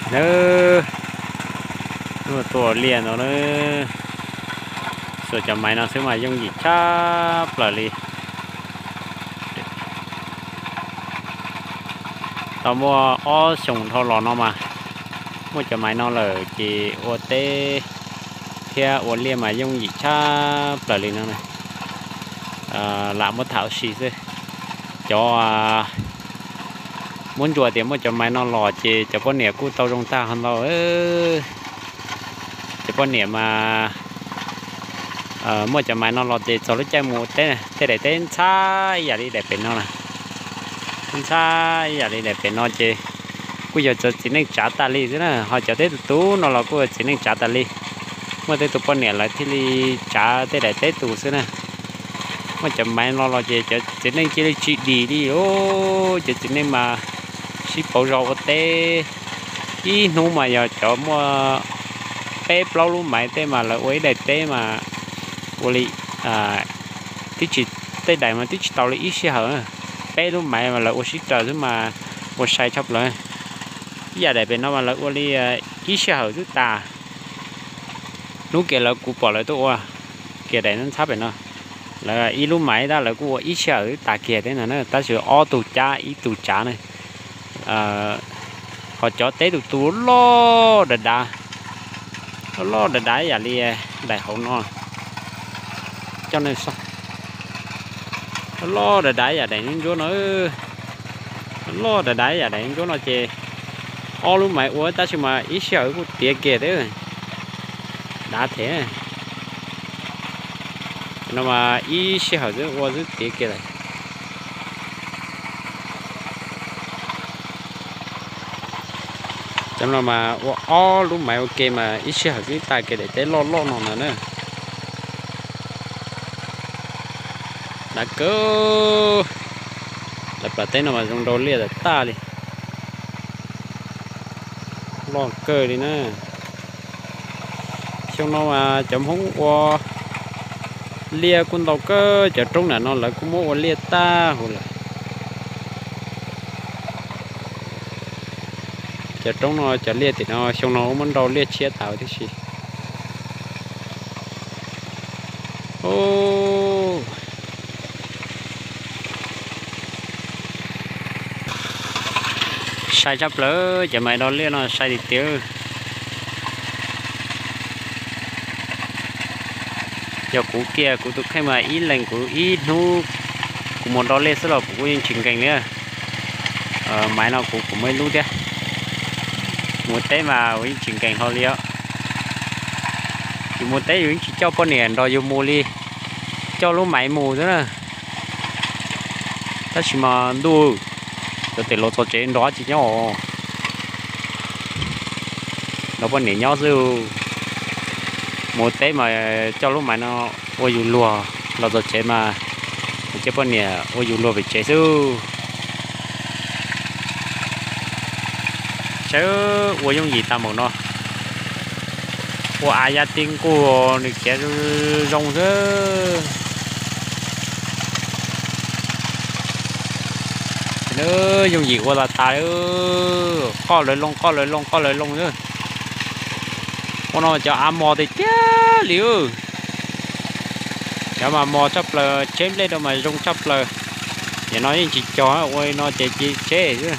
Nws, nws tuaj ua liaj no na, xuas cov maiv no xwb mas yooj yim tshaj plaws li. Tau muaj ob xyoos dhau los no mas muaj cov maiv no lawm ces ua teb thiab ua liaj mas yooj yim tshaj plaws li no. Lam muab tham ua si xwb. Cov muab ntsuas tias muaj cov maiv no los ces cov poj niam kuj tau zoo tag ho ntau. Cov poj niam mas muaj cov maiv no los ces txog lub caij mus teb, tej daim teb ntxhab ib yam li daim pem no na. Ntxhab ib yam li daim pem no ces kuj yog cov txiv neej tsav tas li xwb na, ho cov teb tus tus no los kuj yog txiv neej tsav tas li. Muaj tej tus poj niam lawv thiaj li tsav tej daim teb tus xwb na. Muaj cov maiv no los ces cov txiv neej cia li tsis dim li os. Cov txiv neej mas sib pauv zog ua teb, ib hnub mas yog cov muaj peb plaub lub maiv tej mas lawv ua ib daim teb mas ua li, twb tsis, tej daim mas twb tsis tau li ib sij hawm. Peb lub maiv mas lawv ua sib raws xwb mas ua sai tshaj plaws. Ib yam daim pem no mas lawv ua li ib sij hawm xwb tas. Hnub kiag lawv, kuv pom lawv tuaj ua kiag daim ntxhab pem no, lawv ib lub maiv tab lawv kuj ua ib sij hawm xwb tas kiag thiab no na, tab sis ob tug cab ib tug tsav na. Ho cov teb tus tus loj dav dav, loj loj dav dav ib yam li daim hauv no. Coj nej, loj loj dav dav ib yam daim ntsuab no, loj dav dav ib yam daim ntsuab no ces ob lub maiv ua tab sis mas ib sij hawm kuj tiav kiag thiab. Dav thiab. No mas ib sij hawm xwb ua xwb tiav kiag lawm. Cov no mas ua ob lub maiv ua ke mas ib sij hawm xwb tas kiag daim teb loj loj no ntag na. Dav kawg. Lawv plas teb no mas zoo nrau liaj tag tag li. Loj kawg li na. Xyoo no mas cov Hmoob ua liaj kuj ntau kawg, cov roob nram no lawv kuj muab ua liaj tag huv lawm. Cov roob no cov liaj tim no xyoo no muab nrau liaj tshiab tas tib si. Sai tshaj plaws, cov maiv do liaj no sai tiag tiag. Yog kuv kiag kuv tus kheej mas ib leeg kuv ib hnub kuv mus do liaj xwb los kuv kuj yeej tsis nkees li. Maiv no kuv kuv muaj ib lub thiab. Mus teb mas kuv yeej tsis nkees hlo li os. Yus mus teb yus yeej tsis coj poj niam nrog yus mus li, coj lub maiv mus xwb na. Tab sis mas ntuj, cov tim los txog tsev nrog dab tsi nyob, nrog poj niam nyob xwb. Mus teb mas coj lub maiv no ua yus luag, los txog tsev mas cia poj niam ua yus luag pem tsev xwb. Saib ua yooj yim tas npaum no, ua av ya ti nkuj nws khiav zoo xwb. Yooj yim ua tas tas, qoj lawv loo, qoj lawv loo, qoj lawv loo xwb. Ua no cov av mos tiag tiag li. Cov mas mos tshaj plaws, tseb nplej rau mas zoo tshaj plaws. Nim no yeej tsis cog, ua li no ces cia li tseb xwb.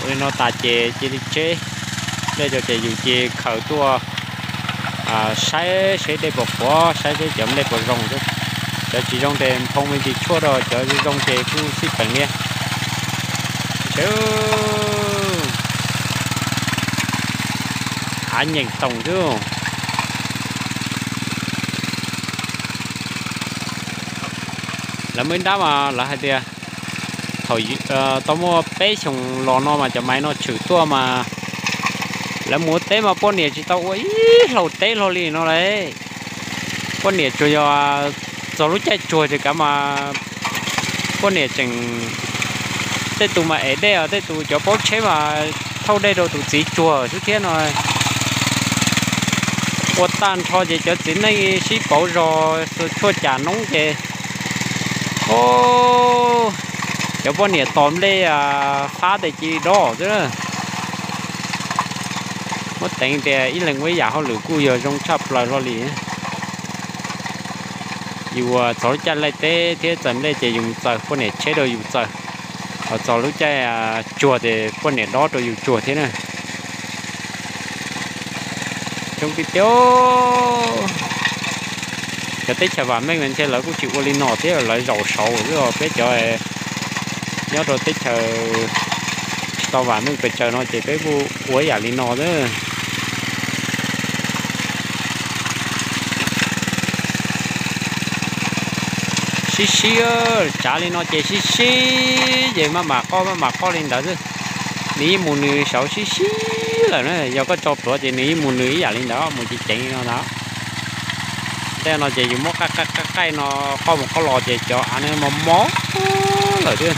Ua li no tas ces cia li tseb nplej rau ces yus cia li khaws tuaj saib seb dej puas qhuav, saib seb cov nplej puas zoo xwb. Cov tsis zoo ces nphoo me ntsis tshuaj rau, cov zoo ces kuj xij peem li. Av nyeem toom xwb. Lawv muaj ib nrab mas lawv hais tias thaum tau muaj peb xyoos los no mas cov maiv no tshwm tuaj mas lawv mus ua teb mas poj niam tsis tau ua ib hlau teb hlo li no lauj. Poj niam tsuas yog txog lub caij tsuag ces kav mas poj niam tseem, tej tus mas ev dej os, tej tus cov paub tsheb mas thauj dej rau tus txiv tsuag xwb thiab no. Ua tag nrho ces cov txiv neej sib pauv zog xuas tshuaj cam noob ces, o, Cov poj niam tos nplej fab tes cia li dob xwb. Muab teev tias ib leeg ua ib yam hauj lwm kuj yog zoo tshaj plaws hlo li. Yus txog lub caij laij teb thiab txaws nplej ces yus mus txaws, poj niam tsheb rau yus txaws. Ho txog lub caij tsuag ces poj niam dob rau yus tsuag thiab na. Coob tiag tiag. Cov teb chaws vam meej mas ntshe lawv kuj tsis ua li no thiab, lawv zaum saud xwb os. Peb cov nyob rau teb chaws tsis tau vam meej pes tsawg no ces peb kuj ua ib yam li no xwb. Sib sib, tsav li no ces sib sib ces maj mam qoj maj mam qoj li ntawd xwb. Nws yeej mus nws saud sib sib lawm na. Yog koj tso plhuav ces nws yeej mus nws ib yam li ntawd, mus ceev ceev li no ntag. Tej no ces yus muab qaij qaij qaij no, qoj mus qoj los ces cov av no mos mos lawm thiab.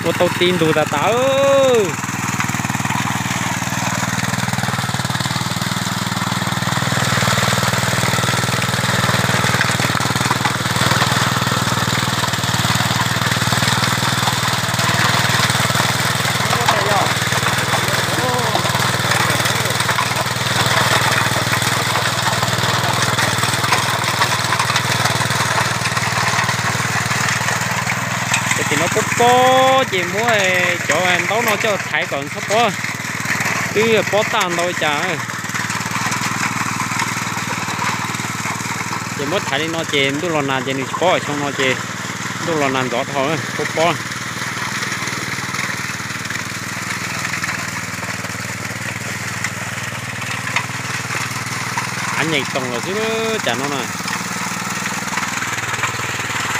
Ua tau ti ntug tas tas. Ces tim no pob pob ces muab cov ntaub no coj thaiv kom txhob pob, twb pob tag ntau li cas. Ces muab thaiv li no ces ntuj los nag ces nws tsis pob, xyoo no ces ntuj los nag ntxov dhau pob pob. Av nyeem toom lawm xwb cas no na.